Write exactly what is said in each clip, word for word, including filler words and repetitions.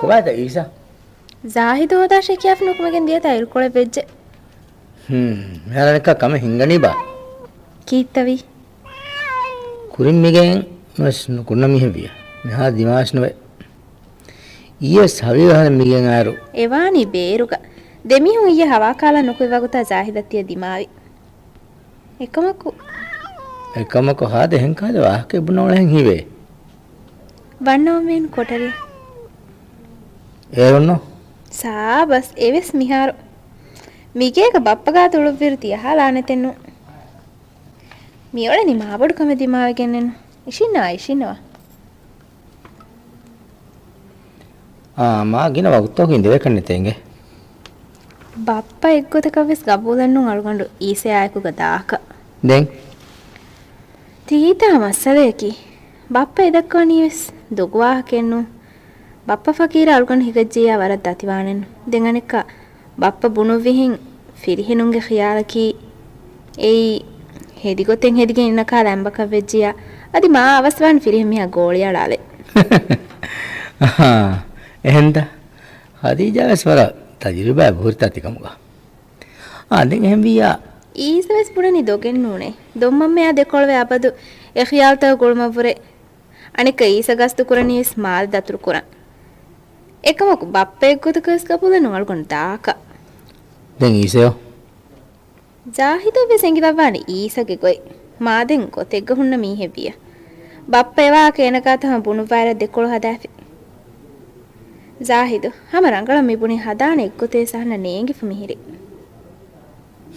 ކޮބާތަ އީސާ؟ ޒާހިދު ހޯދާށޭ ކިޔާފަ ނުކުމެގެން ދިޔަތާ އިރުކޮޅެއް ވެއްޖެ. ހުން، މިހާރަނިކާ ކަމެއް ހިނގަނީބާ؟ ކީއްތަވީ؟ ކުރިން މިގެން ވެސް ނުކުންނަ މީހެއް ވިޔަ. މިހާ ދިމާވެސް ނުވޭ. އިޔެސް ހަވީގަ ހަނަ މިގެން އާރު. އެވާނީ ބޭރުގަ. ދެމީހުން އިއްޔެ ހަވާކާލާ ނުކުތް ވަގުތާ ޒާހިދަށް ތިޔަ ދިމާވި. އެކަމަކު. އެކަމަކު ހާދަ އެހެން ކާލެ ވާހަކަ އެބުނަ އުޅެހެން ހީވޭ. ވަންނަވަމޭން ކޮޓަރި. އޭރުންނު. ސާބަސް އެވެސް މިހާރު. މިގޭގަ ބައްޕަގާ ތުޅުއްވިރު ތިޔަހާ ލާނެތެއްނު. މިއުޅެނީ މާބޮޑު ކަމެއް ދިމާވެގެންނެއްނު. އިށިންނަވާ، އިށިންނަވާ. އާ، މާ ގިނަ ވަގުތަކު އިނދެވޭކަށް ނެތޭ އިނގޭ. ބައްޕަ އެއްގޮތަކަށް ވެސް ގަބޫލެއްނު އަޅުގަނޑު އީސަޔާއެކުގަ ދާކަށް. ދެން؟ ތީތާ މައްސަލަޔަކީ، ބައްޕަ އެދައްކަވަނީ ވެސް ދޮގު ވާހަކައެއްނު. ބައްޕަ ފަޤީރާ އަޅުގަނޑު ހިގައްޖިއްޔާ ވަރަށް ދަތިވާނެއްނު. ދެން އަނެއްކާ ބައްޕަ ބުނުއްވިހެން ފިރިހެނުންގެ ޚިޔާލަކީ އެއީ ހެދިގޮތެއް ހެދިގެން އިންނަ ކާލަ އަނބަކަށްވެއްޖިއްޔާ އަދި މާ އަވަސްވާން ފިރިހެން މީހާ ގޯޅިއަޅާލެ. އަހާ، އެހެންތަ؟ ހަދީޖާ ވެސް ވަރަށް ތަޖުރިބާ ބުހުރިތާ ތިކަމުގަ. އާ، ދެން އެހެންވިއްޔާ. އީސަ ވެސް ބުނަނީ ދޮގެއްނޫނޭ. ދޮންމަންމެއާ ދެކޮޅުވެ އަބަދު އެ ޚިޔާލުތަކުގެ ގުޅުމަށްވުރެ އަނެއްކާ އީސަ ގަސްތު ކުރަނީވެސް މާލެ ދަތުރު ކުރަން. އެކަމަކު ބައްޕަ އެއްގޮތަކަށް ވެސް ގަބޫލެއްނު އަޅުގަނޑު ދާކަށް. ދެން އީސަޔޯ؟ ޒާހިދަށް ވެސް އެނގިލައްވާނެ އީސަގެ ގޮތް. މާދެން ގޮތެއްގަ ހުންނަ މީހެއްވިޔަ. ބައްޕަ އެވާހަކަ އޭނަގާތަ ހަމަ ބުނުއްވާއިރަށް ދެކޮޅު ހަދާފި. ޒާހިދު، ހަމަ ރަނގަޅަށް މިބުނީ ހަދާނެ އެއްގޮތެއް ވެސް އަހަންނަށް ނޭނގިފަ މިހިރީ.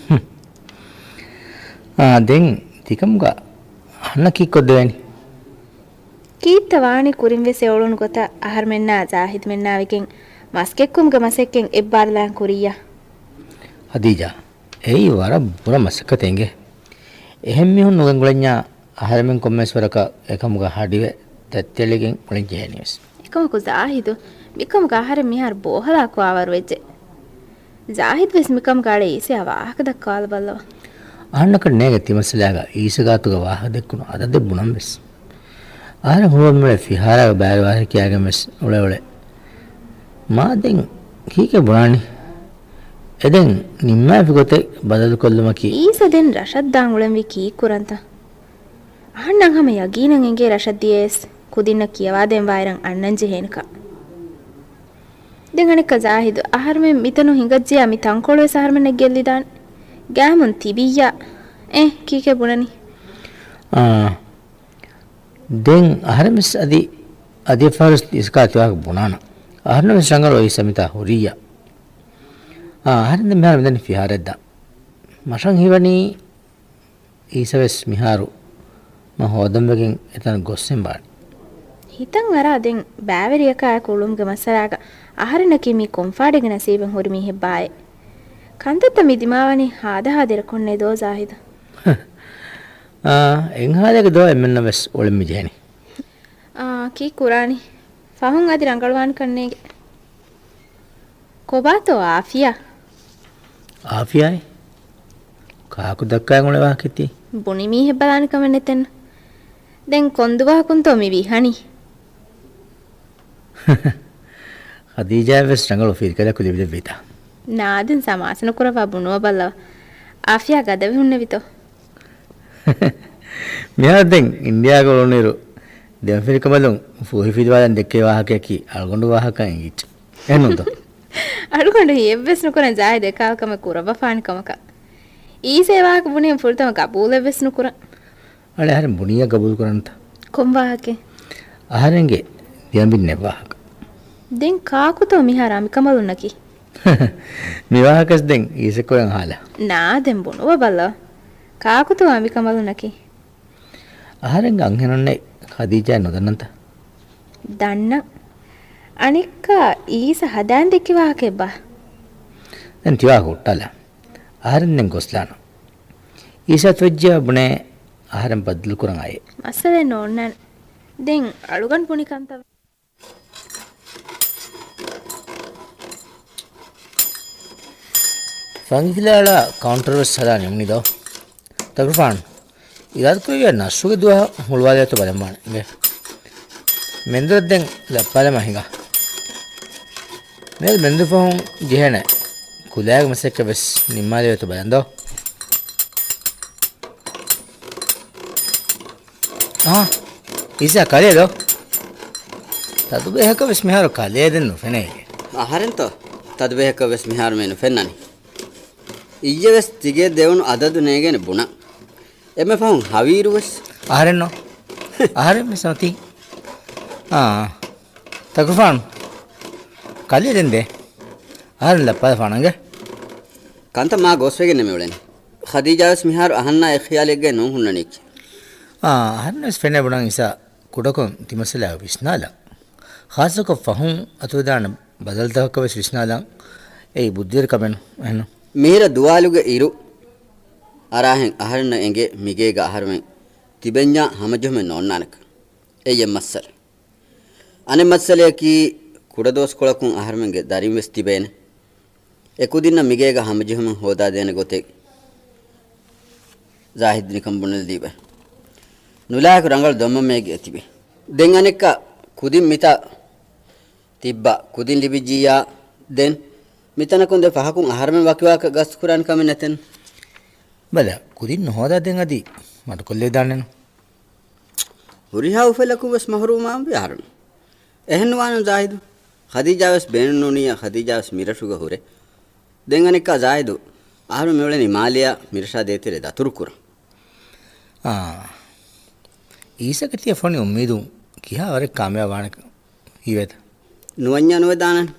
ހުން. އާ، ދެން ތިކަމުގަ އަހަންނަށް ކީއްކޮށްދެވޭނީ؟ ކީއްތަ ވާނީ ކުރިން ވެސް އެ އުޅުނު ގޮތަށް އަހަރުމެންނާ ޒާހިދުމެންނާ ވެގެން މަސްކެއްކުމުގެ މަސައްކަތް އެއްބާރުލާން ކުރިއްޔާ؟ ހަދީޖާ، އެއީ ވަރަށް ބުރަ މަސައްކަތެއް އިނގޭ. އެހެން މީހުން ނުގެންގުޅެންޏާ އަހަރެމެން ކޮންމެސް ވަރަކަށް އެކަމުގަ ހަޑިވެ ދަތްތެޅިގެން އުޅެން ޖެހޭނީވެސް. އެކަމަކު ޒާހިދު، މިކަމުގަ އަހަރެން މިހާރު ބޯހަލާ ކުވާވަރު ވެއްޖެ. ޒާހިދު ވެސް މިކަމުގަ އަޅެ އީސަޔާ ވާހަކަ ދައްކަވާލަބައްލަވާ. އަހަންނަކަށް ނޭނގެ ތިމައްސަލާގަ އީސަ ގާތުގަ ވާހަކަ ދެއްކުނު އަދަދެއް ބުނަން ވެސް. އަހަރެން ހުޅުވަން މިއުޅެ ފިހާރާގަ ބައިވެރިވާހަކަ ކިޔާގެން ވެސް އުޅެ އުޅެ. މާ ދެން ކީކޭ ބުނާނީ؟ އެ ދެން ނިންމާފި ގޮތެއް ބަދަލުކޮށްލުމަކީ. އީސަ ދެން ރަށަށް ދާން އުޅެންވީ ކީއްކުރަންތަ؟ އަހަންނަށް ހަމަ ޔަގީނަށް އެނގޭ ރަށަށް ދިޔަޔަސް ކުދިންނަށް ކިޔަވާދޭން ވާއިރަށް އަންނަން ޖެހޭނެކަން. ދެން އަނެއްކާ ޒާހިދު، އަހަރުމެން މިތަނުން ހިނގައްޖިޔާ މި ތަންކޮޅުވެސް އަހަރުމެންނަށް ގެއްލިދާނެ. ގާމުން ތިބިއްޔާ. އޭ، ކީކޭ ބުނަނީ؟ އާ. ދެން އަހަރެންވެސް އަދި، އަދި ފަހަރު އިސްކާ ތިވާހަކަ ބުނާނަ. އަހަރެންވެސް ރަނގަޅު އީސަ މިތާ ހުރިއްޔާ. އާ، އަހަރެން ދެން މިހާރު މިދަނީ ފިހާރައަށްދާން. މަށަށް ހީވަނީ އީސަވެސް މިހާރު މަ ހޯދަންވެގެން އެތަނަށް ގޮސްސެން ވާނެ. ހިތަށް އަރާ ދެން ބައިވެރިޔަކާއެކު އުޅުމުގެ މައްސަލާގަ އަހަރެންނަކީ މީ ކޮންފާޑެއްގެ ނަސީބެއް ހުރި މީހެއްބާއޭ. ކަންތައްތައް މި ދިމާވަނީ ހާދަހާ ދެރަކޮށްނޭ ދޯ ޒާހިދު؟ އާ، އެއްހާލެއްގަ ދޯ އެންމެންނަށް ވެސް އުޅެން މި ޖެހެނީ. އާ، ކީއްކުރާނީ؟ ފަހުން އަދި ރަނގަޅުވާނެ ކަންނޭގެ. ކޮބާތޯ އާފިޔާ؟ އާފިޔާއޭ؟ ކާކު ދައްކާ އުޅެ ވާހަކަތީ؟ ބުނި މީހެއް ބަލާނެ ކަމެއް ނެތެން. ދެން ކޮންދުވަހަކުންތޯ މި ވިހަނީ؟ ޚަދީޖާއަށް ވެސް ރަނގަޅު ފިރިކަލަކު ލިބިލެއްވީތަ؟ ނާދެން ސަމާސަ ނުކުރައްވާ ބުނުވަ ބައްލަވަ. އާފިޔާ ގަދަވެ ހުންނެވިތޯ؟ މިހާރު ދެން އިންޑިޔާގަ އުޅުނުއިރު ދެމަފިރިކަމަލުން ފޫހިފިލުވާލަން ދެއްކޭ ވާހަކަޔަކީ އަޅުގަނޑު ވާހަކައިން އިއްޗެ. އެހެންނޫންތޯ؟ އަޅުގަނޑު ހިޔެއްވެސް ނުކުރަން ޒާހިދު އެކަހަލަ ކަމެއް ކުރައްވަފާނެ ކަމަކަށް. އީސަ އެ ވާހަކަ ބުނިހެން ފުރަތަމަ ގަބޫލެއްވެސް ނުކުރަން. އަޅެ އަހަރެން ބުނިއްޔާ ގަބޫލު ކުރަންތަ؟ ކޮން ވާހަކައެއް؟ އަހަރެންގެ ދިޔަ ބިންނެއް ވާހަކަ. ދެން ކާކުތޯ މިހާރު އަނބިކަނބަލުންނަކީ؟ މި ވާހަކަސް ދެން އީސަ ކުރަން ހާލަ. ނާ ދެން ބުނުވަ ބަލަ. ކާކުތޯ އަނބިކަނބަލުންނަކީ؟ އަހަރެންގެ އަންހެނުންނެއް ޚަދީޖާއެއް ނުދަންނަންތަ؟ ދަންނަން. އަނެއްކާ އީސަ ހަދާން ދެއްކި ވާހަކައެއްބާ؟ ދެން ތިވާހަކަ ހުއްޓާލާ. އަހަރެން ދެން ގޮސްލާނަން. އީސަ އަތުވެއްޖިޔާ ބުނޭ އަހަރެން ބައްދަލުކުރަން އައޭ. މައްސަލައެއް ނޯންނާނެ. ދެން އަޅުގަނޑު ބުނި ކަންތައް. ފަންގިފިލާޅާ ކައުންޓަރު ވެސް ހަދާ ނިމުނީ ދޯ. ތަކުރުފާން، އިރާދަކުރެއްވިޔާ ނަސްރުގެ ދުވަހަށް ހުޅުވާލިއްޔާތޯ ބަލަންވާނެ. އިނގޭ. މެންދުރަށް ދެން ލައްޕާލަމާ ހިނގާ. މޭލް މެންދު ފަހުން ޖެހޭނެ ކުލައިގެ މަސައްކަތް ވެސް ނިންމާލެވޭތޯ ބަލަން ދޯ. އާ، އީސާ ކަލޭ ދޯ؟ ތަދުބޭހަކަށް ވެސް މިހާރު ކަލޭ ދެން ނުފެނޭ. އަހަރެންތޯ؟ ތަދުބޭހަކަށް ވެސް މިހާރު މި ނުފެންނަނީ. އިއްޔެ ވެސް ތިގޭ ދެވުނު އަދަދު ނޭގޭނެ ބުނަން. އެންމެ ފަހުން ހަވީރު ވެސް. އަހަރެންނޯ؟ އަހަރެން ވެސް ނޯތީ. އާ. ތަކުފާން. ކަލޭ ދެން ދޭ. އަހަރެން ލައްޕާލަފާނަންގެ. ކަންތައް މާ ގޯސްވެގެން ނެމެ އުޅެނީ. ޚަދީޖާ ވެސް މިހާރު އަހަންނާ އެއް ޚިޔާލެއްގައި ނޫން ހުންނަނީކީ. އާ، އަހަރެން ވެސް ފެނޭ ބުނަން އިސާ ކުޑަކޮށް ތިމައްސަލާ ވިސްނާލަން. ޚާއްޞަކޮށް ފަހުން އަތުވެދާނެ ބަދަލުތަކަކަށް ވެސް ވިސްނާލަން. އެއީ ބުއްދިވެރި ކަމެއް ނޫން. އެހެންނު. މިހިރަ ދުވާލުގެ އިރު އަރާހެން އަހަރެންނަށް އެނގޭ މިގޭގަ އަހަރުމެން ތިބެންޏާ ހަމަޖެހުމެއް ނޯންނާނެކަން. އެއް އެއް މައްސަލަ. އަނެއް މައްސަލަޔަކީ، ކުޑަދުވަސްކޮޅަކުން އަހަރުމެންގެ ދަރިން ވެސް ތިބޭނެ. އެ ކުދިންނަށް މިގޭގަ ހަމަޖެހުމުން ހޯދާދޭނެ ގޮތެއް ޒާހިދު ނިކަން ބުނެލަދީބަ. ނުލާހިކު ރަނގަޅު ދޮންމަމޭގެ އެތިބި. ދެން އަނެއްކާ ކުދިން މިތާ ތިއްބާ ކުދިން ލިބިއްޖިއްޔާ ދެން މިތަނަކުން ދެ ފަހަކުން އަހަރުމެން ވަކިވާކަށް ގަސްތުކުރާނެ ކަމެއް ނެތެން. ބަލަ، ކުދިން ނުހޯދާ ދެން އަދި މަޑުކޮށްލެވިދާނެނު. ހުރިހާ އުފަލަކުން ވެސް މަހުރޫމާވަންވީ އަހަރުމެން. އެހެން ނުވާނަން ޒާހިދު. ޚަދީޖާ ވެސް ބޭނުން ނޫނިއްޔާ ޚަދީޖާ ވެސް މިރަށުގަ ހުރޭ. ދެން އަނެއްކާ ޒާހިދު، އަހަރު މިއުޅެނީ މާލެއާ މިރަށާ ދޭތެރޭ ދަތުރުކުރަން. އާ. އީސަކަށް ތިޔަ ފޮނި އުއްމީދު ކިހާ ވަރެއް ކާމިޔާބު ވާނެ ހީވޭތަ؟ ނުވަންޏާ ނުވެދާނަން.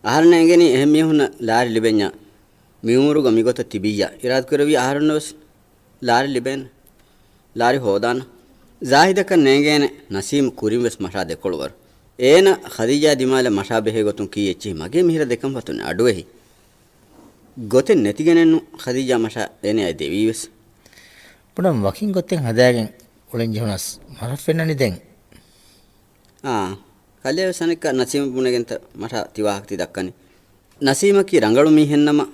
އަހަރެންނަށް އެނގެނީ އެހެން މީހުންނަށް ލާރި ލިބެންޏާ މި އުމުރުގަ މިގޮތަށް ތިބިއްޔާ އިރާދަކުރެއްވިއްޔާ އަހަރުންނަށް ވެސް ލާރި ލިބޭނެ. ލާރި ހޯދާނަ. ޒާހިދަކަށް ނޭނގޭނެ ނަސީމް ކުރިން ވެސް މަށާ ދެކޮޅުވަރު. އޭނަ ޚަދީޖާ ދިމާލަށް މަށާ ބެހޭ ގޮތުން ކީއް އެއްޗެހި މަގޭ މިހިރަ ދެކަން ފަތުން އަޑުއެހި. ގޮތެއް ނެތިގެނެއްނު ޚަދީޖާ މަށާ އޭނަޔާ ދެވީވެސް. ބުނަން ވަކިން ގޮތެއް ހަދާގެން އުޅެން ޖެހުނަސް މަށަށް ފެންނަނީ ދެން. އާ، ކަލޭ ވެސް އަނެއްކާ ނަސީމަށް ބުނެގެންތަ މަށާ ތި ވާހަކަ ތި ދައްކަނީ. ނަސީމަކީ ރަނގަޅު މީހެއްނަމަ،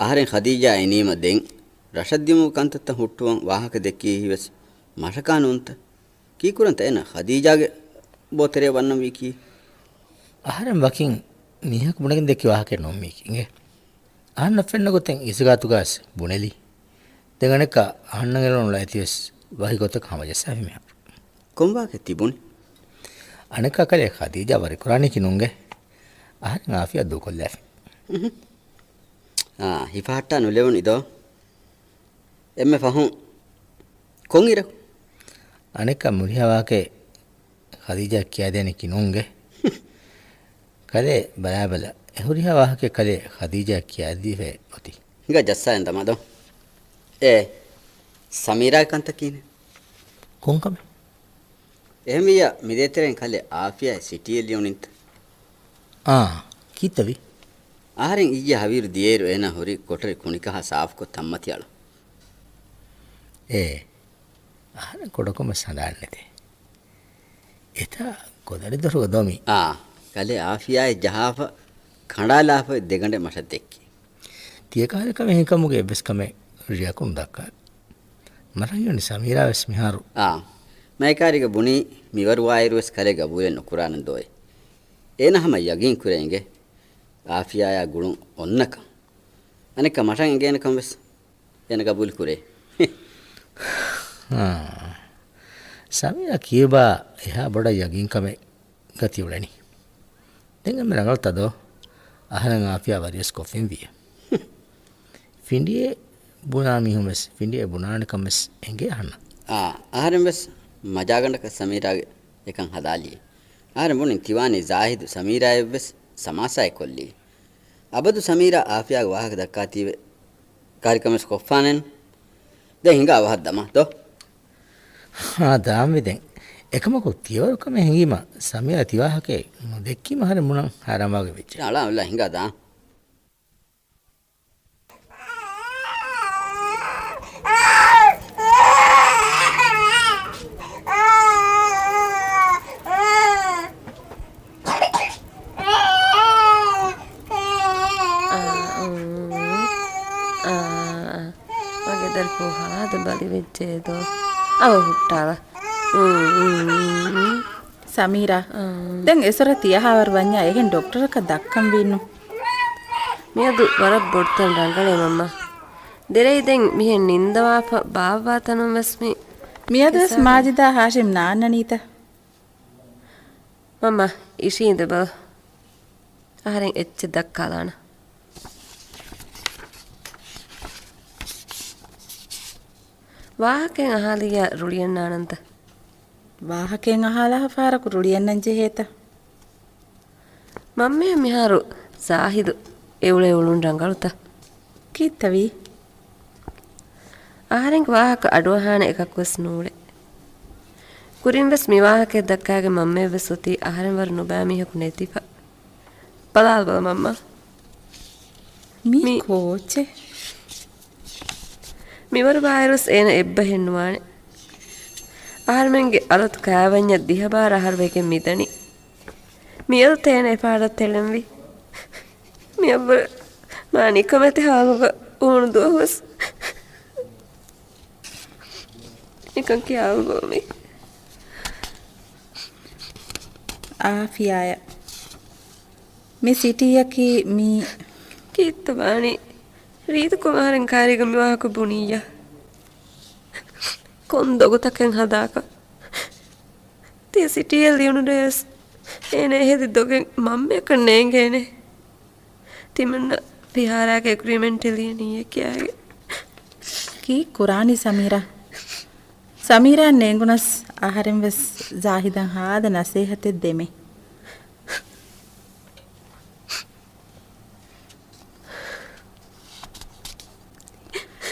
އަހަރެން ޚަދީޖާ އިނީމަ ދެން ރަށަށް ދިމު ކަންތައްތައް ހުއްޓުވަން ވާހަކަ ދެއްކީހި ވެސް މަށަކާ ނޫންތަ؟ ކީކުރަންތަ އޭނަ ޚަދީޖާގެ ބޯ ތެރޭ ވަންނަންވީކީ؟ އަހަރެން ވަކިން މީހަކު ބުނެގެން ދެއްކި ވާހަކައެއް ނޫން މީކީ އިނގޭ. އަހަންނަށް ފެންނަ ގޮތެއް އިސުގާތުގަސް ބުނެލި. ދެން އަނެއްކާ އަހަންނަށް އެޅުނު އެތިވެސް ވަހި ގޮތަކަށް ހަމަޖައްސާފި މިހާރު. ކޮން ވާހަކައެއް ތިބުނީ؟ އަނެއްކާ ކަލޭ ޚަދީޖާ ވަރިކުރާނީކީ ނޫންގެ. އަހަރެން އާފިޔާ ދޫކޮށްލާފި. އުހު. އާ، ހިފަހައްޓާ ނުލެވުނީ ދޯ؟ އެންމެ ފަހުން ކޮން އިރަކު؟ އަނެއްކާ މުރިހާ ވާހަކައެއް ޚަދީޖާ ކިޔާދޭނެކީ ނޫންގެ. ކަލޭ ބަލާބަލަ. އެ ހުރިހާ ވާހަކައެއް ކަލޭ ޚަދީޖާ ކިޔާދީފައޭ އޮތީ. ހިނގާ ޖައްސާލަން ދަމާ ދޯ. އޭ، ސަމީރާގެ ކަންތައް ކިހިނެއް؟ ކޮން ކަމެއް؟ އެހެންވިއްޔާ މިދޭތެރެއިން ކަލޭ އާފިޔާއާ ސިޓީއެއް ލިޔުނީންތަ؟ އާ، ކީއްތަވީ؟ އަހަރެން އިއްޔެ ހަވީރު ދިޔައިރު އޭނާ ހުރީ ކޮޓަރި ކުނިކަހާ ސާފުކޮށް ތަންމަތި އަޅަން. އޭ، އަހަރެން ކުޑަކޮށް ވެސް ހަނދާން ނެތޭ. އެތާ ކޮދަރި ދޮރުގަ ދޯ މީ؟ އާ، ކަލޭ އާފިޔާއެއް ޖަހާފަ، ކަނޑާލާފަ ދެގަނޑެއް މަށަށް ދެއްކި. ތިޔަކަހަލަ ކަމެއް ހިނގިކަމުގެ އެއްވެސް ކަމެއް ރެއަކުން ދައްކާ. މަށަށް ހީވަނީ ސަމީރާ ވެސް މިހާރު. އާ، މައިކާރީގަ ބުނީ މިވަރުވާއިރު ވެސް ކަލޭ ގަބޫލެއް ނުކުރާނަން ދޯއޭ. އޭނަ ހަމަ ޔަގީން ކުރޭ އިނގޭ އާފިޔާއާ ގުޅުން އޮންނަކަން. އަނެއްކާ މަށަށް އެނގޭނެ ކަން ވެސް އޭނަ ގަބޫލު ކުރޭ. އާ. ސަމީރާ ކިޔޫބާ އެހާ ބޮޑަށް ޔަގީންކަމެއް ގަތީ އުޅެނީ. ދެން އެންމެ ރަނގަޅުތަ ދޯ؟ އަހަރެން އާފިޔާ ވަރިޔަސް ކޮށްފިން ވިޔަ. ފިނޑިއޭ ބުނާ މީހުން ވެސް ފިނޑިއޭ ބުނާނެ ކަން ވެސް އެނގޭ އަހަންނަށް. އާ، އަހަރެން ވެސް މަޖާގަނޑަކަށް ސަމީރާގެ އެކަން ހަދާލިއޭ. އަހަރެން ބުނިން ތިވާނީ ޒާހިދު ސަމީރާއެއް ވެސް ސަމާސާއެއް ކޮށްލީ. އަބަދު ސަމީރާ އާފިޔާގެ ވާހަކަ ދައްކާތީވެ ކާރިކަމެއް ކޮށްފާނެން. ދެން ހިނގާ އަވަހަށް ދަމާ ދޯ. އާ، ދާންވީ ދެން. އެކަމަކު ތިޔަވަރު ކަމެއް ހިނގީމަ ސަމީރާ ތިވާހަކައެއް ނުދެއްކީމަ އަހަރެން ބުނަން ހައިރާންވާގޮތް ވެއްޖެ. އަޅާ އަޅާ ހިނގާ ދާން. އާ، އާ، މަގޭ ދަރިފުޅު ހާދަ ބަލި ވެއްޖެ ދޯ. އަވަ ހުއްޓާލަ. އުން، އުން، އުން. ސަމީރާ، ދެން އެސޮރަ ތިޔަހާވަރު ވަންޏާ އެހެން ޑޮކްޓަރަކަށް ދައްކަން ވީނު. މިއަދު ވަރަށް ބޮޑުތަން ރަނގަޅޭ މަންމާ. ދެރައި ދެން މިހެން ނިންދަވާފަ ބާއްވާ ތަނުން ވެސް މި މިއަދުވެސް ހިސާބެއް. މާޖިދާ ހާޝިމް ނާންނަނީތަ؟ މަންމާ، އިށީނދެބަލަ. އަހަރެން އެއްޗެއް ދައްކާލާނަ. ވާހަކައެއް އަހާލިއްޔާ ރުޅިއަންނާނަންތަ؟ ވާހަކައެއް އަހާލާ ފަހަރަކު ރުޅިއަންނަން ޖެހޭތަ؟ މަންމައަށް މިހާރު ޒާހިދު އެއުޅޭ އުޅުން ރަނގަޅުތަ؟ ކީއްތަ ވީ؟ އަހަރެންގެ ވާހަކަ އަޑުއަހާނެ އެކަކުވެސް ނޫޅޭ. ކުރިންވެސް މި ވާހަކައެއް ދައްކާގެން މަންމައަށްވެސް އޮތީ އަހަރެން ވަރު ނުބައި މީހަކު ނެތިފަ. ބަލާލަބަލަ މަންމާ. މީ މީ ކޯޗެއް؟ މިވަރު ބާއިރުވެސް އޭނަ އެއްބަހެއް ނުވާނެ. އަހަރުމެންގެ އަލަތު ކާވަންޏަށް ދިހަބާރަ އަހަރު ވެގެން މިދަނީ. މިއަދު ތޭނަ އެފާޑަށް ތެޅެންވީ. މިއަށްވުރެ މާ ނިކަމެތި ހާލުގަ އުޅުނު ދުވަހުވެސް ނިކަން ކިޔާލުމަށް ވީ. އާފިޔާއަށް. މި ސިޓީއަކީ މީ. ކީއްތަ ވާނީ؟ ރީތިކޮށް އަހަރެން ކާރީގަ މި ވާހަކަ ބުނިއްޔާ. ކޮން ދޮގުތަކެއް ހަދާކަށް. ތި ސިޓީއެއް ލިޔުނު ރޭވެސް އޭނަ އެހެދި ދޮގެއް މަންމަޔަކަށް ނޭނގޭނެ. ތިމަންނަ ފިހާރާގެ އެގްރީމެންޓެއް ލިޔަނީއޭ ކިޔާގެ. ކީއް ކުރާނީ ސަމީރާ؟ ސަމީރާއަށް ނޭނގުނަސް އަހަރެން ވެސް ޒާހިދަށް ހާދަ ނަސޭހަތެއް ދެމޭ.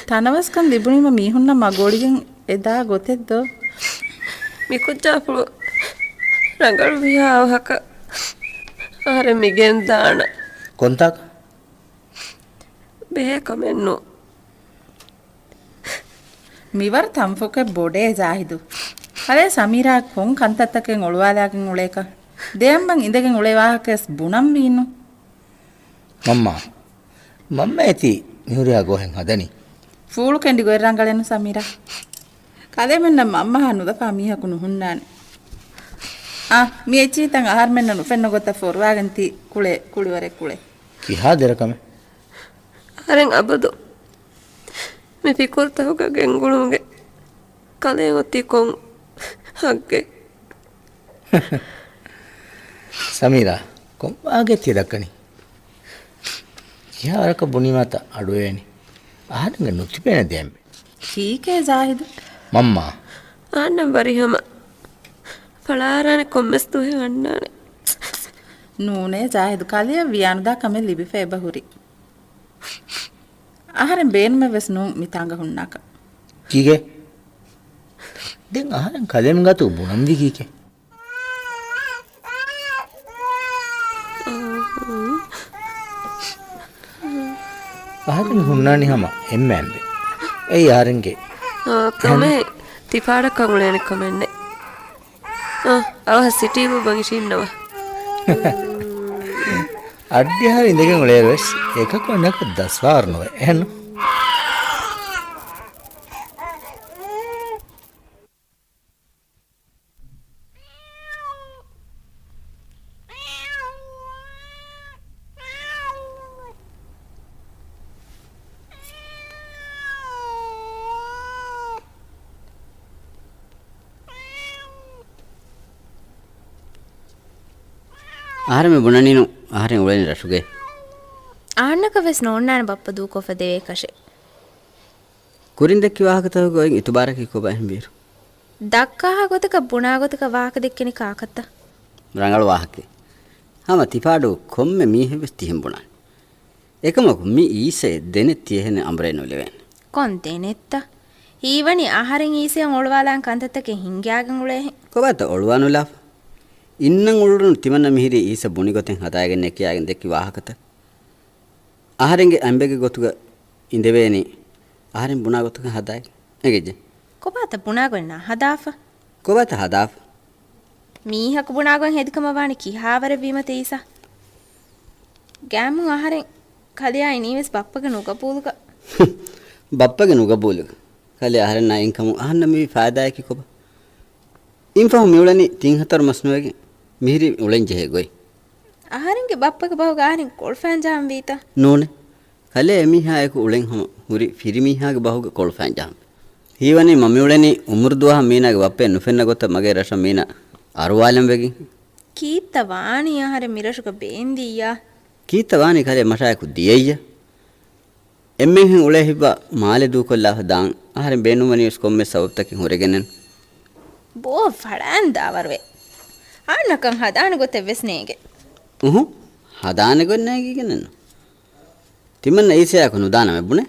ތަނަވަސްކަން ލިބުނީމަ މީހުންނަށް މަގު އޮޅިގެން އެދާ ގޮތެއް ދޯ؟ މި ކުއްޖާފުޅު ރަނގަޅު ވިހާ އަވަހަކަށް އަހަރެން މި ގެންދާނަ. ކޮންތާކަށް؟ ބެހޭ ކަމެއް ނޫން. މިވަރު ތަންފޮކެއް ބޮޑޭ ޒާހިދު. އަރޭ ސަމީރާ ކޮން ކަންތައްތަކެއް އޮޅުވާލާގެން އުޅޭކަށް؟ ދެއަނބަން އިނދެގެން އުޅޭ ވާހަކަޔަސް ބުނަން ވީނު. މަންމާ، މަންމަ އެތި މިހުރިހާ ގޯހެއް ހަދަނީ. ފޫޅު ކެނޑި ގޮތް ރަނގަޅެއްނު ސަމީރާ. ކަލޭމެންނަށް މަންމަހާ ނުލަފާ މީހަކު ނުހުންނާނެ. އާ، މި އެއްޗިހިތައް އަހަރުމެންނަށް ނުފެންނަ ގޮތަށް ފޮރުވާގެން ތި ކުޅޭ ކުޅިވަރެއް ކުޅޭ. ކިހާ ދެރަކަމެއް؟ އަހަރެން އަބަދު މި ފިކުރުތަކުގަ ގެންގުޅުމުގެ ކަލޭ އޮތީ ކޮން ހައްގެއް؟ ސަމީރާ، ކޮން ވާހަކައެއް ތި ދައްކަނީ؟ ކިހާ ވަރަކަށް ބުނީމާތަ އަޑުއެވެނީ؟ އަހަރެންގެ ނުތިބޭނެ ދެއަނބެއް. ކީކޭ ޒާހިދު؟ މަންމާ. އަހަންނަށް ވަރިހަމަ ފަޅާރާނެ ކޮންމެސް ދުވަހެއް އަންނާނެ. ނޫނޭ ޒާހިދު، ކަލެއަށް ވިޔާނުދާ ކަމެއް ލިބިފަ އެބަ ހުރި. އަހަރެން ބޭނުމެއް ވެސް ނޫން މި ތާނގަ ހުންނާކަށް. ކީކޭ؟ ދެން އަހަރެން ކަލޭމެން ގާތު ބުނަންވީ ކީކޭ؟ އަހަރެން ހުންނާނީ ހަމަ އެންމެ އަނބެއް. އެއީ އަހަރެންގެ އާ، ކަމެއް ތިފާޑަކަށް އުޅޭނެ ކަމެއް ނެތް. އާ، އަވަހަށް ސިޓީ ބުއްވަން އިށީންނަވާ. އައްޑިހަރު އިނދެގެން އުޅޭއިރުވެސް އެކަކު އަނެކަކަށް ދަސްވާވަރު ނުވޭ. އެހެންނު؟ އަހަރެމެން ބުނަނީނު އަހަރެން އުޅެނީ ރަށުގައި. އަހަންނަކަށް ވެސް ނޯންނާނެ ބައްޕަ ދޫކޮށްފަ ދެވޭކަށެއް. ކުރިން ދެއްކި ވާހަކަތަކުގެ އޮތް އިތުބާރަކީ ކޮބާ އެހެންވީއިރު؟ ދައްކާހާ ގޮތަކަށް ބުނާ ގޮތަކަށް ވާހަކަ ދެއްކެނީ ކާކަށްތަ؟ ރަނގަޅު ވާހަކައެއް. ހަމަ ތިފާޑު ކޮންމެ މީހެއްވެސް ތިހެން ބުނާނެ. އެކަމަކު މި އީސައެއް ދެނެއް ތިޔަހެނެއް އަނބުރޭ ނުލެވޭނެ. ކޮން ދެނެއްތަ؟ ހީވަނީ އަހަރެން އީސައަށް އޮޅުވާލާން ކަންތައްތަކެއް ހިންގިއާގެން އުޅޭހެން. ކޮބާތަ އޮޅުވާނުލާފަ؟ އިންނަން އުޅުނު ތިމަންނަ މިހިރީ އީސަ ބުނި ގޮތެއް ހަދާގެންނޭ ކިޔާގެން ދެއްކި ވާހަކަތައް. އަހަރެންގެ އަނބެއްގެ ގޮތުގަ އިނދެވޭނީ އަހަރެން ބުނާ ގޮތަކަށް ހަދާގެން. އެނގިއްޖެ؟ ކޮބާތަ ބުނާގޮތް ނަހަދާފަ؟ ކޮބާތަ ހަދާފަ؟ މީހަކު ބުނާގޮތް ހެދިކަމަށް ވާނީ ކިހާވަރެއް ވީމަތަ އީސާ؟ ގާމު އަހަރެން ކަލެއާ އިނީވެސް ބައްޕަގެ ނުގަބޫލުގަ. ބައްޕަގެ ނުގަބޫލުގަ؟ ކަލެ އަހަރެންނާ އިންކަމުން އަހަންނަށް މިވީ ފާއިދާއަކީ ކޮބާ؟ އިންފަހު މިއުޅެނީ ތިން ހަތަރު މަސް ނުވެގެން މިހިރީ އުޅެން ޖެހޭ ގޮތް. އަހަރެންގެ ބައްޕަގެ ބަހުގަ އަހަރެން ކޮޅު ފައިން ޖަހަން ވީތަ؟ ނޫނޭ. ކަލޭ އެމީހާއެކު އުޅެން ހަމަ ހުރި ފިރިމީހާގެ ބަހުގަ ކޮޅު ފައިން ޖަހަން. ހީވަނީ މަ މިއުޅެނީ އުމުރު ދުވަހަށް މީނާގެ ބައްޕައެއް ނުފެންނަ ގޮތަށް މަގޭ ރަށަށް މީނާ އަރުވާލަން ވެގެން. ކީއްތަ ވާނީ އަހަރެން މިރަށުގަ ބޭންދިއްޔާ؟ ކީއްތަ ވާނީ ކަލޭ މަށާއެކު ދިޔައްޔަ؟ އެންމެހެން އުޅޭ ހިތްވާ މާލެ ދޫކޮށްލާފަ ދާން އަހަރެން ބޭނުންވަނީވެސް ކޮންމެ ސަބަބުތަކެއް ހުރެގެނެއް. ބޯ ފަޅާން ދާވަރުވެ. އާންނަކަން ހަދާނެ ގޮތެއް ވެސް ނޭނގެ. އުހު، ހަދާނެ ގޮތް ނޭނގިގެނެއްނު. ތިމަންނަ އީސަޔާކު ނުދާނަމޭ ބުނެ.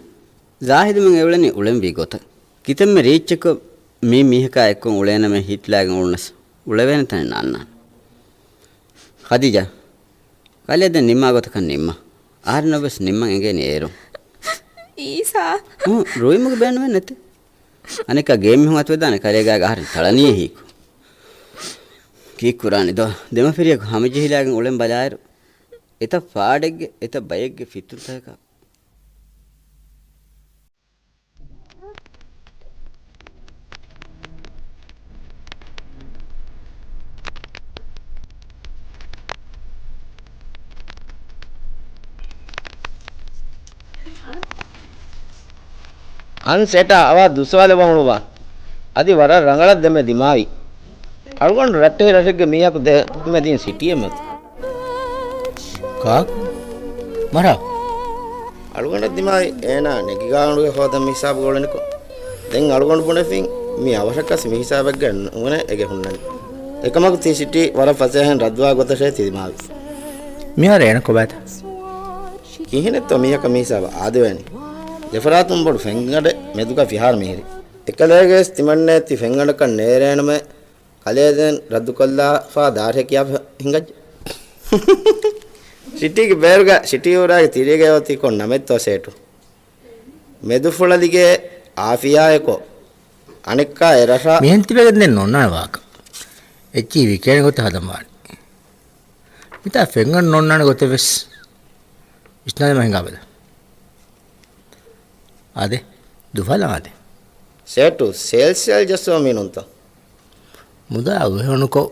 ޒާހިދުމެން އެއުޅެނީ އުޅެންވީ ގޮތަށް. ކިތަންމެ ރީއްޗަކު މީ މީހަކާ އެއްކޮށް އުޅޭނަމޭ ހިތްލާގެން އުޅުނަސް އުޅެވޭނެ ތަނެއް ނާންނާނެ. ޚަދީޖާ، ކަލޭ ދެން ނިންމާ ގޮތަކަށް ނިންމާ. އަހަރެންނަށް ވެސް ނިންމަން އެނގޭނެ އޭރު. އީސާ. ހުން، ރުއިމުގެ ބޭނުމެއް ނެތި. އަނެއްކާ ގޭ މީހުން އަތުވެދާނެ ކަލޭގާގެ އަހަރެން ތަޅަނީ ހީކު. ކީއްކުރާނެ ދޯ؟ ދެމަފިރިޔަކު ހަމަޖެހިލާގެން އުޅެން ބަލާއިރު، އެތައް ފާޑެއްގެ، އެތައް ބައެއްގެ ފިތުންތަކަކާ. އަން ސޭޓާ އަވާ ދުއްސަވާލެއްވަމުން ވާ. އަދި ވަރަށް ރަނގަޅަށް ދެމެ ދިމާވި. އަޅުގަނޑު ރައްޓެހި ރަށެއްގެ މީހަކު ދެމެދިން ސިޓީއެއް މެދު. ކާކު؟ މަރާ. އަޅުގަނޑަށް ދިމާވި އޭނާ ނެގިގާނުގެ ހޯދަން މި ހިސާބުގަ އުޅެނިކޮށް. ދެން އަޅުގަނޑު ބުނެފިން މީ އަވަށަކަސް މި ހިސާބެއްގަ ނުވަނެ އެގެ ހުންނަނީ. އެކަމަކު ތި ސިޓީ ވަރަށް ފަސޭހައިން ރައްދުވާ ގޮތަށޭ ތި ދިމާވި. މިހާރު އޭނަ ކޮބާތަ؟ ކިހިނެއްތޯ މީހަކަށް މިހިސާބަށް އާދެވޭނީ؟ ދެފަރާތުން ބޮޑު ފެންގަނޑެއް މެދުގަ ފިހާރަ މިހިރީ. އެކަލޭގެވެސް ތިމަންނޭ ތި ފެންގަނޑަކަށް ނޭރޭނަމޭ ކަލޭ ދެން ރައްދުކޮށްލާފާ ދާށޭ ކިޔާފަ ހިނގައްޖެ. ޝިޓީގެ ބޭރުގަ ޝިޓީ އުރާގެ ތިރީގަ އޮތީ ކޮން ނަމެއްތޯ ސޭޓު؟ މެދުފުޅަލިގޭ އާފިޔާއެކޮ އަނެއްކާ އެ ރަށާ. މިހެން ތިބެގެން ދެން ނޯންނާނެ ވާކަ. އެއްޗިހި ވިކޭނެ ގޮތަށް ހަދަން ވާނެ. މިތާ ފެންގަނޑު ނޯންނާނެ ގޮތެއް ވެސް ވިސްނާލަމާ ހިނގާބަލަ. އާދެ، ދުފާލަން އާދެ. ސޭޓު، ސޭލްސް ސޭލް ޖައްސަވަމީ ނޫންތަ؟ މުދާ އަގުހެވަނުކޮށް.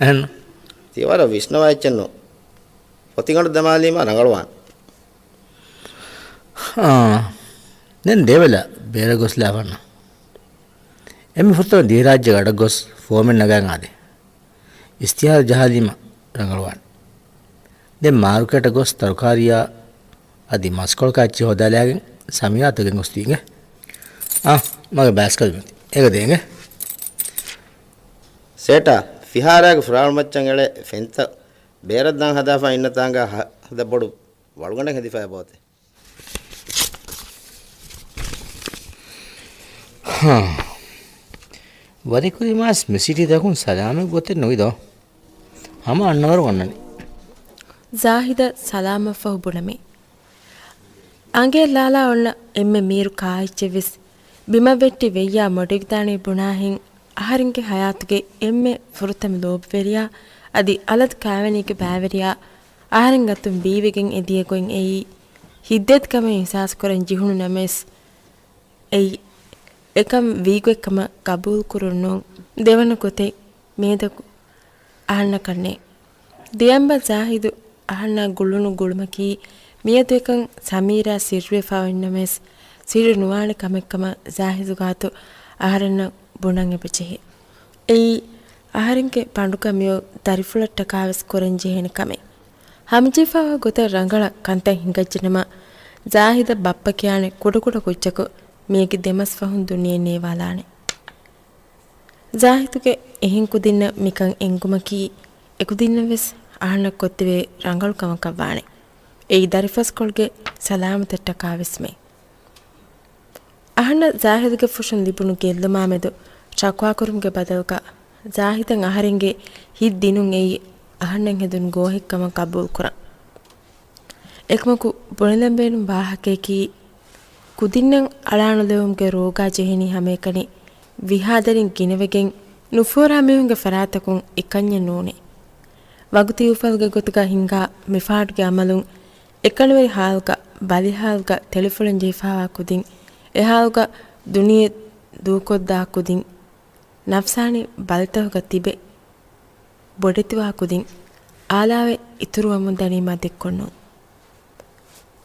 އެހެން. ތި ވަރަށް ވިސްނަވާ އެއްޗެއްނު. ފޮތިގަނޑު ދަމާލީމާ ރަނގަޅުވާން. އާ. ދެން ދޭވެލަ ބޭރަށް ގޮސްލާފަންނަ. އެންމެ ފުރަތަމަ ދިވެހިރާއްޖޭގަ އަޑަށް ގޮސް ފޯމެއް ނަގާން އާދެ. އިސްތިހާރު ޖަހާލީމަ ރަނގަޅުވާނެ. ދެން މާރުކޭޓަށް ގޮސް ތަރުކާރިއާ އަދި މަސްކޮޅަކާ އެއްޗެއް ހޯދާލާގެން ސަމީރާ އަތުގެން ގޮސްދީނގެ. އާ، މަގެ ބައިސްކަލް މެތި. އޭގަ ދޭނގެ. ސޭޓާ، ފިހާރާގެ ފުރާޅުމައްޗަށް އެޅޭ ފެންތައް ބޭރަށް ދާން ހަދާފަ އިންނަ ތާނގަ ހަ-، ހަދަ ބޮޑު ވަޅުގަނޑެއް ހެދިފައި ބޯތެ. ހާ. ވަރިކުރިމާސް މިސިޓީތަކުން ސަލާމަތް ގޮތެއް ނުވިދޯ. ހަމަ އަންނަވަރު އޮންނަނީ. ޒާހިދަށް ސަލާމަތްފަހު ބުނަމޭ. އަނގަޔަށް ލާލާ އޮންނަ އެންމެ މީރު ކާއެއްޗެއްވެސް ބިމަށް ވެއްޓި ވެއްޔާ މޮޑިވިދާނީ ބުނާހެން އަހަރެންގެ ހަޔާތުގެ އެންމެ ފުރަތަމަ ލޯބިވެރިޔާ އަދި އަލަދު ކާވެނީގެ ބައިވެރިޔާ އަހަރެން އަތުން ބީވެގެން އެދިޔަ ގޮތް އެއީ ހިތްދަތިކަމެއް އިހްސާސްކުރަން ޖެހުނު ނަމަވެސް، އެއީ އެކަން ވީގޮތްކަމަށް ގަބޫލުކުރުން ނޫން. ދެވަނަ ގޮތެއް މިއަދަކު އަހަންނަކަށް ނެތް. ދިޔަނބަ ޒާހިދު އަހަންނާ ގުޅުނު ގުޅުމަކީ މިއަދު އެކަން ސަމީރާ ސިއްރުވެފަ އޮތްނަމަވެސް، ސިއްރު ނުވާނެ ކަމެއްކަމަށް ޒާހިދުގެ އަތު އަހަރެންނަށް ބުނަން އެބަޖެހޭ. އެއީ އަހަރެންގެ ބަނޑުކަމެއް ދަރިފުޅަށްޓަކާވެސް ކުރަން ޖެހޭނެ ކަމެއް. ހަމަޖެހިފައިވާ ގޮތަށް ރަނގަޅަށް ކަންތައް ހިނގައްޖެނަމަ، ޒާހިދަށް ބައްޕަ ކިޔާނެ ކުޑަކުޑަ ކުއްޖަކު މީގެ ދެމަސް ފަހުން ދުނިޔެ ނޭވާލާނެ. ޒާހިދުގެ އެހެން ކުދިންނަށް މިކަން އެނގުމަކީ، އެކުދިންނަށްވެސް އަހަންނަށް ކޮށްދެވޭ ރަނގަޅު ކަމަކަށް ވާނެ. އެއީ ދަރިފަސްކޮޅުގެ ސަލާމަތަށްޓަކާވެސްމެ. އަހަންނަށް ޒާހިދުގެ ފުށުން ލިބުނު ގެއްލުމާމެދު ޝަކުވާކުރުމުގެ ބަދަލުގަ، ޒާހިދަށް އަހަރެންގެ ހިތް ދިނުން އެއީ އަހަންނަށް ހެދުނު ގޯހެއްކަމަށް ގަބޫލުކުރަން. އެކަމަކު ބުނެލަން ބޭނުން ވާހަކަޔަކީ، ކުދިންނަށް އަޅާނުލެވުމުގެ ރޯގާ ޖެހެނީ ހަމައެކަނި ވިހާދަރިން ގިނަވެގެން ނުފޯރާ މީހުންގެ ފަރާތަކުން އެކަންޏެއް ނޫނޭ. ވަގުތީ އުފަލުގެ ގޮތުގަ ހިނގާ މިފާޑުގެ އަމަލުން އެކަނިވެރި ހާލުގަ، ބަލި ހާލުގަ، ތެޅިފުޅެން ޖެހިފައިވާ ކުދިން، އެ ހާލުގަ ދުނިޔެ ދޫކޮށްދާ ކުދިން، ނަފްސާނީ ބަލިތަކުގަ ތިބެ ބޮޑެތިވާ ކުދިން އާލާވެ އިތުރުވަމުން ދަނީމާ ދެއްކޮށް ނޫން.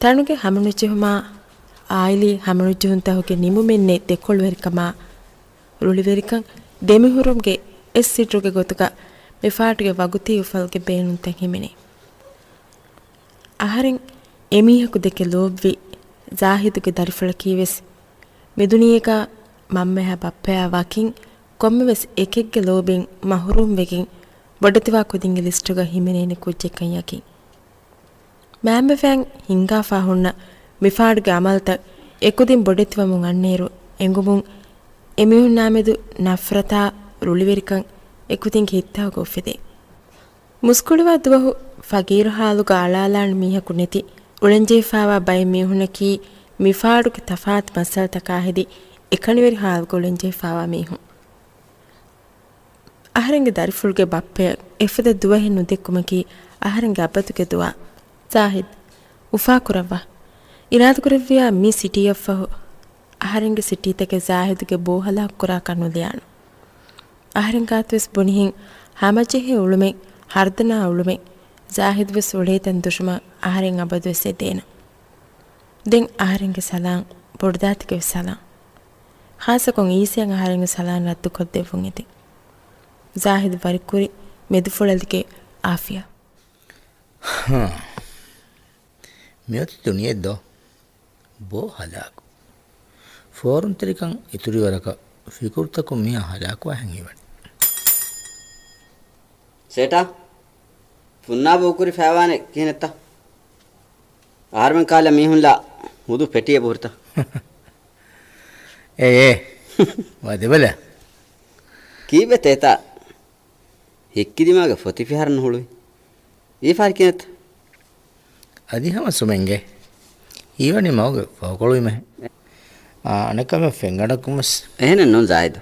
ތަނުގެ ހަމަނުޖެހުމާ އާއިލީ ހަމަނުޖެހުންތަކުގެ ނިމުމެއް ނެތް ދެކޮޅުވެރިކަމާ ރުޅިވެރިކަން ދެމިހުރުމުގެ އެއް ސިއްރުގެ ގޮތުގަ މިފާޑުގެ ވަގުތީ އުފަލުގެ ބޭނުންތައް ހިމެނޭ. އަހަރެން އެމީހަކު ދެކެ ލޯބިވި ޒާހިދުގެ ދަރިފުޅަކީވެސް މިދުނިޔޭގަ މަންމަޔާ ބައްޕަޔާ ވަކިން ކޮންމެވެސް އެކެއްގެ ލޯބިން މަހުރޫމްވެގެން ބޮޑެތިވާ ކުދިންގެ ލިސްޓުގަ ހިމެނޭނެ ކުއްޖެއްކަން ޔަގީން. މައިންބަފައިން ހިންގާފާ ހުންނަ މިފާޑުގެ އަމަލުތައް އެކުދިން ބޮޑެތިވަމުން އަންނައިރު އެނގުމުން އެމީހުންނާމެދު ނަފްރަތާ ރުޅިވެރިކަން އެކުދިންގެ ހިތްތަކުގަ އުފެދޭ. މުސްކުޅިވާ ދުވަހު ފަގީރު ހާލުގަ އަޅާލާނެ މީހަކު ނެތި އުޅެންޖެހިފާވާ ބައެއް މީހުންނަކީ މިފާޑުގެ ތަފާތު މައްސަލަތަކާ ހެދި އެކަނިވެރި ހާލުގަ އުޅެންޖެހިފާވާ މީހުން. އަހަރެންގެ ދަރިފުޅުގެ ބައްޕަޔަށް އެފަދަ ދުވަހެއް ނުދެއްކުމަކީ އަހަރެންގެ އަބަދުގެ ދުޢާ. ޒާހިދް، އުފާކުރައްވާ. އިރާދަކުރެއްވިޔާ މި ސިޓީއަށްފަހު އަހަރެންގެ ސިޓީތަކެއް ޒާހިދުގެ ބޯ ހަލާކުކުރާކަށް ނުލިޔާނު. އަހަރެން ގާތުވެސް ބުނިހެން ހަމަޖެހޭ އުޅުމެއް، ހަރުދަނާ އުޅުމެއް ޒާހިދުވެސް އުޅޭތަން ދުށުމަށް އަހަރެން އަބަދުވެސް އެދޭނަން. ދެން އަހަރެންގެ ސަލާން، ބޮޑުދާތިގެވެސް ސަލާން. ޚާއްޞަކޮށް އީސައަށް އަހަރެންގެ ސަލާން ރައްދުކޮށްދެއްވުން އެދެން. ޒާހިދު ވަރިކުރި މެދުފުޅަލިގެ އާފިޔާ. ހާ. މިއޮތީ ދުނިޔެއެއްދޯ؟ ބޯ ހަލާކު. ފޯރުންތެރިކަން އިތުރުވަރަކަށް ފިކުރުތަކުން މިހާ ހަލާކުވާހެން ހީވަނީ. ސޭޓާ، ފުންނާބު އުކުރި ފައިވާނެ ކިހިނެއްތަ؟ އަހަރުމެން ކާލަ މީހުންލާ ހުދު ޕެޓިއެއް ބުހުރިތަ؟ އޭ އޭ، ވަދެބަލަ. ކީއްވެ ތޭތާ؟ ހިއްކި ދިމާގެ ފޮތި ފިހާރަ ނުހުޅުވި. ވީފާރި ކިނެތަ؟ އަދި ހަމަ ސުމެންގެ. ހީވަނީ މަގުގެ ފަހުކޮޅުވީމަހެ. އާ، އަނެއްކާ މި ފެންގަނޑަކުންވެސް. އެހެނެއް ނޫން ޒާއިދު.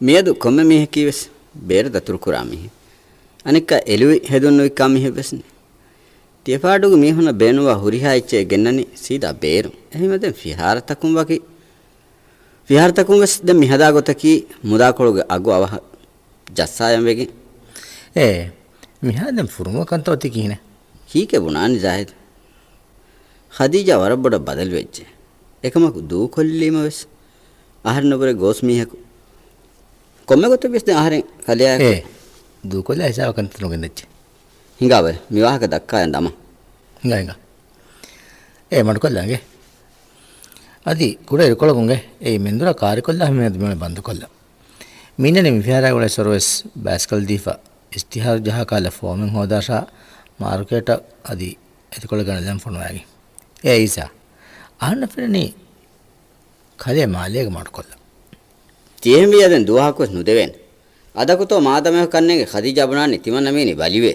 މިއަދު ކޮންމެ މީހަކީވެސް ބޭރު ދަތުރުކުރާ މީހެއް. އަނެއްކާ އެލުވި ހެދުން ނުވިއްކާ މީހެއްވެސް ނެތް. ތިޔަފާޑުގެ މީހުންނަށް ބޭނުންވާ ހުރިހާ އެއްޗެއް ގެންނަނީ ސީދާ ބޭރުން. އެހެންވެ ދެން ފިހާރަތަކުން ވަކި، ފިހާރަތަކުން ވެސް ދެން މިހަދާ ގޮތަކީ މުދާކޮޅުގެ އަގު އަވަހަށް ޖައްސާލަން ވެގެން. އޭ، މިހާ ދެން ފުރުމަށް ކަންތައް އޮތީ ކިހިނެއް؟ ކީކޭ ބުނާނީ ޒާހިދު؟ ޚަދީޖާ ވަރަށް ބޮޑަށް ބަދަލުވެއްޖެ. އެކަމަކު ދޫކޮށްލީމަ ވެސް އަހަރެން ނުބުރެ ގޯސް މީހަކު. ކޮންމެ ގޮތެއް ވެސް ދެން އަހަރެން ކަލެއާއެކު. އޭ، ދޫކޮށްލާ ހިސާބަށް ކަންތައް ނުގެންދައްޗޭ. ހިނގާބަލަ، މި ވާހަކަ ދައްކާލަން ދަމަ. ހިނގާ، ހިނގާ. އޭ، މަޑުކޮށްލާ އިނގޭ. އަދި ކުޑަ އިރުކޮޅަކުން އެ، އެ މެންދުރާ ކާރިކޮށްލާ މިއަދު މިއޮޅެ ބަންދުކޮށްލަ. މިންނަނީ މިފިހާރާގެ އުޅޭ ސޮރުވެސް ބައިސްކަލް ދީފަ، އިސްތިހާރު ޖަހާ ކާލަ ފޯމެއް ހޯދާށާ މާރުކޭޓަށް އަދި އެތިކޮޅެއް ގަނެލަން ފޮނުވާގެން. އޭ އީސާ، އަހަންނަށް ފެންނަނީ ކަލޭ މާލޭގަ މަޑުކޮށްލަން. ތިއެހެންވިއްޔާ ދެން ދުވަހަކުވެސް ނުދެވޭނެ. އަދަކުތޯ މާދަމައެކު ކަންނޭނގެ ޚަދީޖާ ބުނާނީ ތިމަންނަ މީނީ ބަލިވޭ.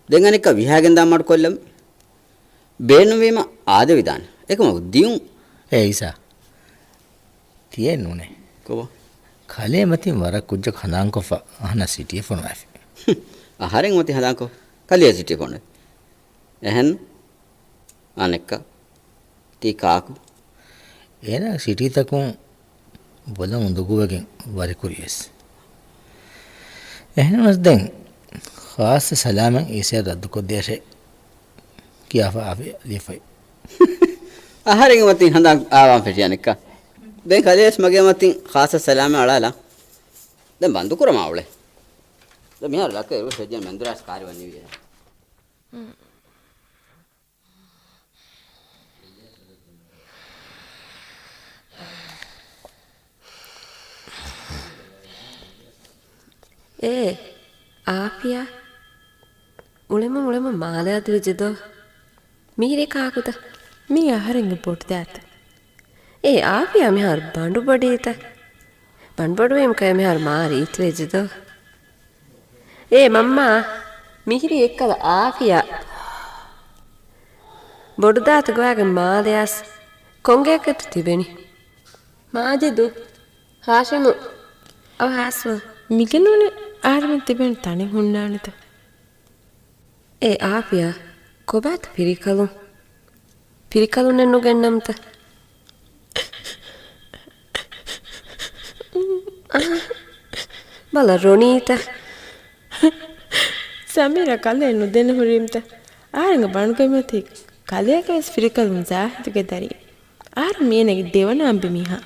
ދެން އަނެއްކާ ވިހާގެންދާ މަޑުކޮށްލަމު. ބޭނުންވީމަ އާދެވިދާނެ. އެކަމަކު ދިޔުން. އޭ އީސާ. ތިއެއް ނޫނޭ. ކޮބާ؟ ކަލޭ މަތިން ވަރަށް ކުއްޖަކު ހަނދާންކޮށްފަ އަހަންނަށް ސިޓީ ފޮނުވާފި. އަހަރެން މަތި ހަނދާންކޮށް. ކަލޭ ސިޓީ ފޮނުވެ. އެހެން އަނެއްކާ. ތީ ކާކު؟ އޭނާ ސިޓީތަކުން ބޮލަށް އުނދަގޫވެގެން ވަރިކުރިޔަސް. އެހެންވެސް ދެން ޚާއްޞަ ސަލާމެއް އީސައަށް ރައްދުކޮށްދިޔަށޭ ކިޔާފަ އާފިޔާ ލިޔެފައި. އަހަރެންގެ މަތިން ހަނދާން އާވާން ފެށި އަނެއްކާ. ދެން ކަލޭވެސް މަގޭ މަތިން ޚާއްޞަ ސަލާމެއް އަޅާލާ. ދެން ބަންދުކުރަމާ އުޅެ. ދެން މިހާރު ލަކެއް އިރު ފެއްޖެން މެންދުރާސް ކާރި ވަނީވިއޭ. އޭ، އާފިޔާ. އުޅެމުން އުޅެމުން މާލެ އަދިވެއްޖެ ދޯ. މީރޭ ކާކުތަ؟ މީ އަހަރެންގެ ބޮޑުދައިތަ؟ އޭ، އާފިޔާ މިހާރު ބަނޑުބޮޑީތަ؟ ބަނޑުބޮޑުވީމަ ކައި މިހާރު މާ ރީތިވެއްޖެ ދޯ. އޭ މަންމާ، މިހިރީ އެއްކަލަ އާފިޔާ. ބޮޑުދާތަ ގޮވާގެން މާލެޔާސް. ކޮންގެއަކަށްތަ ތިބެނީ؟ މާޖިދު، ހާޝިމު، އަވަހާސްވާ. މިގެނޫނެ އާރަމެން ތިބެން ތަނެއް ހުންނާނެތަ؟ އޭ އާފިޔާ، ކޮބާތަ ފިރިކަލުން؟ ފިރިކަލުންނެއް ނުގެންނަމުތަ؟ އާ، ރޮނީތަ؟ ސަމީރާ ކަލޭ ނުދެނެ ހުރީމްތަ؟ އަހަރެންގެ ބަނޑުގެ މަތީ ކަލޭގެ ވެސް ފިރިކަލުން ޒާހިދުގެ ދަރި. އަހަރެން މީނަގެ ދެވަނަ އަނބި މީހާ.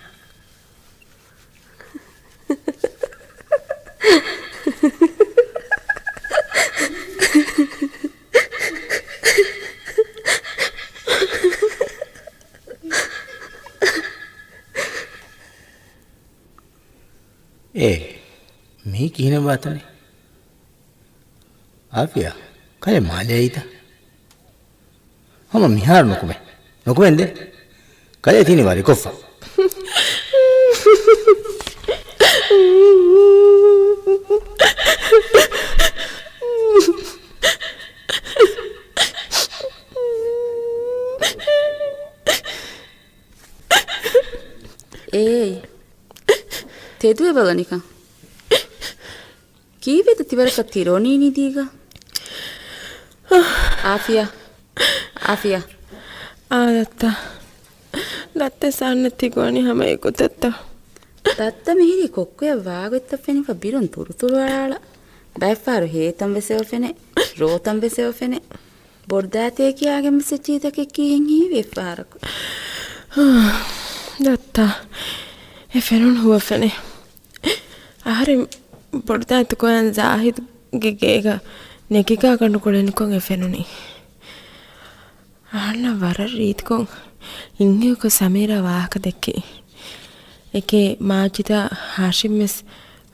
އޭ، މީ ކިހިނެއް ވާތަނެއް؟ އާފިޔާ، ކަލޭ މާލެ އައީތަ؟ ހަމަ މިހާރު ނުކުމެ. ނުކުމެންދޭ. ކަލޭ ތިނި ވަރިކޮށްފަ. އޭއް، ތެދުވެ ބަލަނިކަން. ކީއްވެތަ ތިވަރަކަށް ތި ރޮނީ ނިދީގަ؟ އާފިޔާ، އާފިޔާ. އާ، ދައްތަ. ދައްތަ ސާންނަ ތި ގޮވަނީ ހަމަ އެގޮތަށްތަ؟ ދައްތަ މިހިރީ ކޮއްކޮޔަށް ވާގޮތްތައް ފެނިފަ ބިރުން ތުރުތުރު އަޅާޅަ. ބައެއްފަހަރު ހޭތަން ވެސް އެބަ ފެނޭ، ރޯތަން ވެސް އެބަ ފެނޭ. ބޮޑުދައިތޭ ކިޔާގެން ވެސް އެއްޗިހިތަކެއް ކިޔެން ހީވި އެއްފަހަރަކު. ދައްތާ، އެ ފެނުނު ހުވަފެނެއް. އަހަރެން ބޮޑުދައިތު ކޮޔަން ޒާހިދުގެ ގޭގަ ނެގިގާ ގަނޑު ކުޅެނިކޮށް އެ ފެނުނީ. އަހަންނަށް ވަރަށް ރީތިކޮށް އިންހެޔޮކޮށް ސަމީރާ ވާހަކަ ދެއްކި. އެކޭ މާޖިދާ ހާޝިމް ވެސް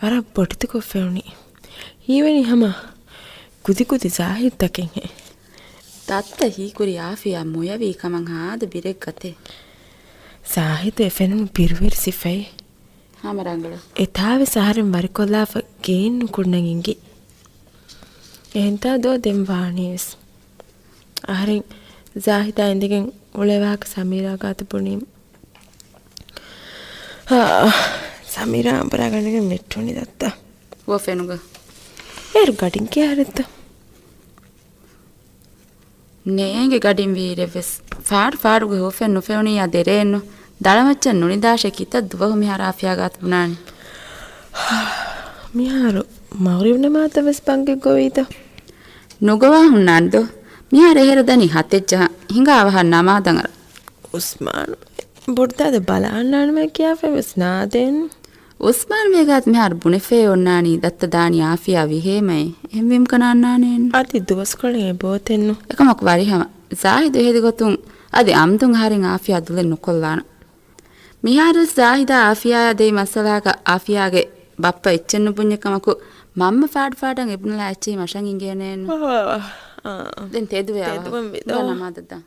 ވަރަށް ބޮޑެތިކޮށް ފެނުނީ. ހީވަނީ ހަމަ ކުދިކުދި ޒާހިދުތަކެއްހެން. ދައްތަ ހީކުރީ އާފިޔާ މޮޔަވީ ކަމަށް ހާދަ ބިރެއްގަތޭ. ޒާހިދު އެ ފެނުނު ބިރުވެރި ސިފައެއް. ހަމަ ރަނގަޅަށް. އެތާވެސް އަހަރެން ވަރިކޮށްލާފަ ގެއިން ނުކުންނަން އިނގި. އެހެންތާ ދޯ ދެން ވާނީވެސް. އަހަރެން ޒާހިދާ އިނދެގެން އުޅޭ ވާހަކަ ސަމީރާ ގާތު ބުނީމަ. ހާ، ސަމީރާ އަނބުރާ ގަނޑެއްގަ ވެއްޓުނީ ދައްތަ. ހުވަ ފެނުގަ. އޭރު ގަޑިން ކިހާރެއްތަ؟ ނޭނގެ ގަޑިން ވީއިރެއްވެސް ފާޑު ފާޑުގެ ހުވަފެން ނުފެނުނިއްޔާ ދެރައެއްނު. ދަޅަމައްޗަށް ނުނިދާށޭ ކިތައް ދުވަހު މިހާރު އާފިޔާ ގާތު ބުނާނީ. މިހާރު މަޣްރިބް ނަމާދަށް ވެސް ބަންގެއް ގޮވީތަ؟ ނުގޮވާ ހުންނާނެ ދޯ. މިހާރު އެހެރަ ދަނީ ހަތެއް ޖަހަން. ހިނގާ އަވަހަށް ނަމާދަށް އަރަން. އުސްމާނު، ބޮޑުދާދަ ބަލާ އަންނާނަމޭ ކިޔާފައި ވެސް ނާދޭން. އުސްމާނު މޭގާތު މިހާރު ބުނެފައި އޮންނާނީ ދައްތަ ދާނީ އާފިޔާ ވިހޭމައޭ. އެހެންވީމަ ކަނާ އަންނާނޭން. އަދި ދުވަސްކޮޅެއް އެބައޮތެއްނު. އެކަމަކު ވަރިހަމަ. ޒާހިދު އެހެދި ގޮތުން އަދި އަމްދުން އަހަރެން އާފިޔާ ދުލެއް ނުކޮށްލާނަން. މިހާރުވެސް ޒާހިދާ އާފިޔާއާ ދެއި މައްސަލާގަ އާފިޔާގެ ބައްޕަ އެއްޗެއް ނުބުންޏެއް ކަމަކު، މަންމަ ފާޑުފާޑަށް އެބުނުލާ އެއްޗެހި މަށަށް އިނގޭނޭނު. ވާ، ވާ، ވާ. އާ. ދެން ތެދުވެ އަވަހަށް. ތެދުވަން ވީ ދޯ. ނަމާދަށް ދާން.